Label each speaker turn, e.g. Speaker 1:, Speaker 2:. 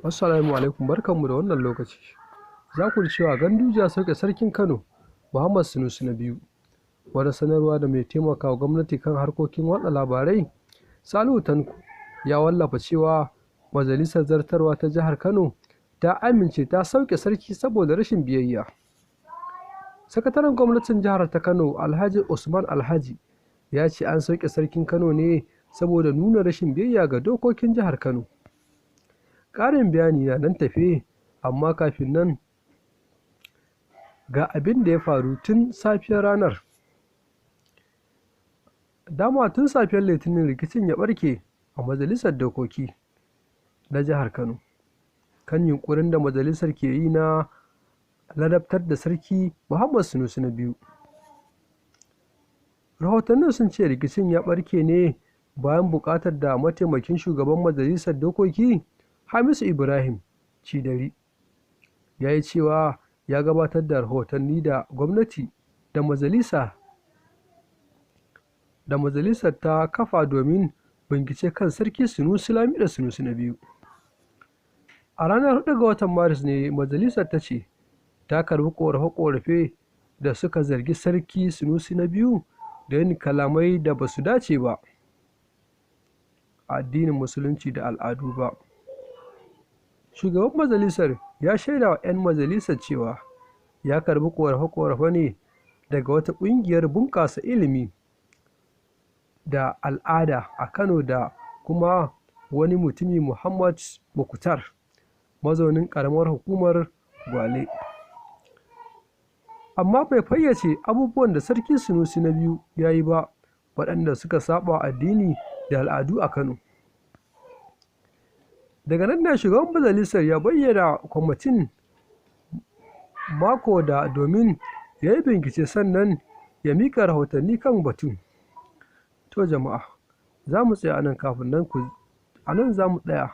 Speaker 1: Assalamu alaikum, barkanmu da wannan lokaci. Za ku ji cewa Ganduje ya sauke Sarkin Kano Muhammad Sunusi na biyu. Wata sanarwa da mai taimakawa gwamnati kan harkokin watsa labarai Salihu Tanko ya wallafa cewa Majalisar Zartarwa ta Jihar Kano ta amince ta sauke sarki saboda rashin biyayya. Sakataren gwamnatin jihar ta Kano Alhaji Usman Alhaji ya ce an sauke Sarkin Kano ne saboda nuna rashin biyayya ga dokokin jihar Kano. Ƙarin bayani na nan tafe, amma kafin nan ga abin da ya faru tun safiyar ranar. Dama tun safiyar Litinin rikicin ya ɓarke a Majalisar Dokoki na Jihar Kano kan yunƙurin da majalisar ke yi na ladabtar da Sarki Muhammad Sunusi na biyu. Rahotannin sun ce rikicin ya ɓarke ne bayan buƙatar da mataimakin shugaban Majalisar Dokoki Hamisu Ibrahim Cidari ya yi cewa ya gabatar da rahotanni da gwamnati da majalisa da majalisar ta kafa domin bincike kan Sarki Sunusi Lamido Sunusi na biyu. A ranar 4 ga watan Maris ne majalisar ta ce ta karbi ƙorafe-ƙorafe da suka zargi Sarki Sunusi na biyu da yin kalamai da ba su dace ba a addinin Musulunci da al'adu ba. Shugaban majalisar ya shaida wa 'yan majalisar cewa ya karbi ƙorafe-ƙorafe ne daga wata ƙungiyar bunƙasa ilimi da al'ada a Kano da kuma wani mutumi Muhammad Muktar, mazaunin ƙaramar hukumar Gwale. Amma bai fayyace abubuwan da Sarki Sunusi na biyu ya yi ba waɗanda suka saɓa addini da al'adu a Kano. Daga nan ne shugaban majalisar ya bayyana kwamitin mako da domin ya yi bincike sannan ya miƙa rahotanni kan batun. To jama'a, za mu tsaya a nan kafin nan ku a nan za mu tsaya.